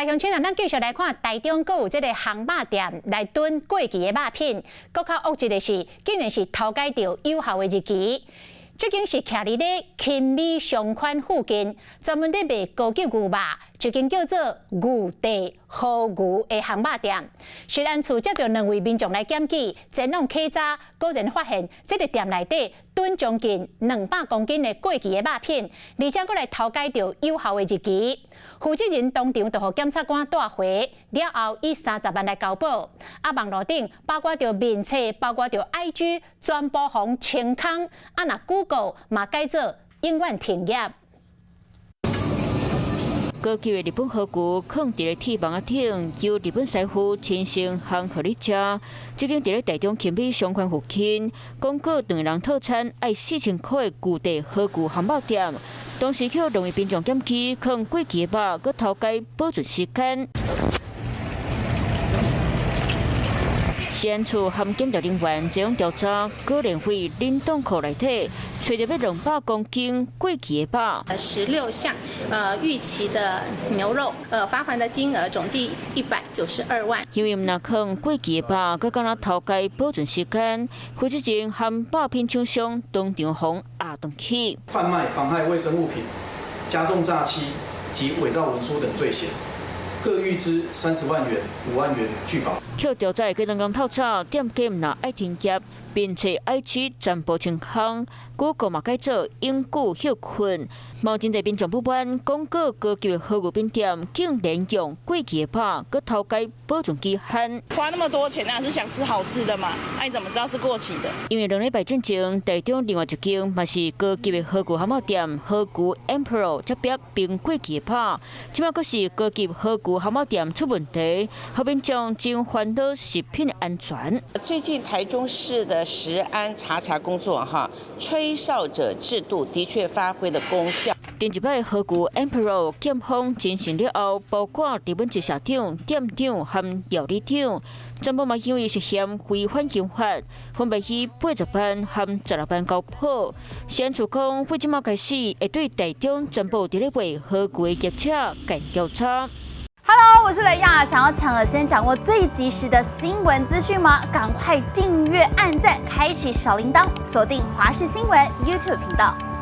來鄉親啊，咱繼續來看台中閣有這個烘肉店來囤過期的肉品，閣較惡質的是，竟然是偷改著有效的日期。這間是徛佇咧勤美商圈附近，專門咧賣高級牛肉，一間叫做牛地和牛的烘肉店。食安處接著兩位民眾來檢舉，前往稽查，果然發現這个店內底囤將近200公斤的過期的肉品，而且閣來偷改著有效的日期。負責人當場就予檢察官帶回，了後以30萬來交保。啊，網路頂包括著面冊，包括著 IG，全部予清空。啊，若 Google 嘛改做永遠停業。高級的日本和牛囥佇咧鐵網仔頂，由日本師傅親身烘予你食。這間佇咧台中勤美商圈附近，廣告斷人套餐愛4000箍的牛地和牛漢堡店，當時予兩位民眾檢舉，囥過期的肉，閣偷改保存時間。食安處和檢調人員前往調查，果然佇冷凍庫內底，揣著欲200公斤過期的肉。 16項，逾期的牛肉，罰鍰的金額總計192萬。因為毋但囥過期的肉，閣敢若偷改保存時間，負責人和肉品廠商當場予押轉去。販賣妨害衛生物品、加重詐欺及偽造文書等罪嫌，各預支30萬元、5萬元具保。予調查的過程中透查，店家毋但愛停業，並且 IG 全部清空，Google 嘛改做永久歇睏。嘛真濟民眾不滿，廣告高級的和牛品店竟然用過期的肉，閣偷改保存期限。花那麼多錢，當然是想吃好吃的嘛。啊，你怎麼知道是過期的？因為2禮拜進前，台中另外一間嘛是高級的和牛漢堡店，和牛 Emperor 這邊冰過期的肉，這擺閣是高級和牛漢堡店出問題，予民眾真煩惱食品安全。最近台中市的食安查查工作，哈，吹哨者制度的確發揮了功效。頂一擺和牛 Emperor 檢方偵訊了後，包括日本籍社長、店長和料理長，全部嘛因為涉嫌違反刑法，分別以80萬和16萬交保。食安處講，對這擺開始會對台中全部佇咧賣和牛的業者共調查。 Hello，我是雷亞，想要搶先掌握最及時的新聞資訊嗎？趕快訂閱、按讚、開啟小鈴鐺，鎖定華視新聞 YouTube 頻道。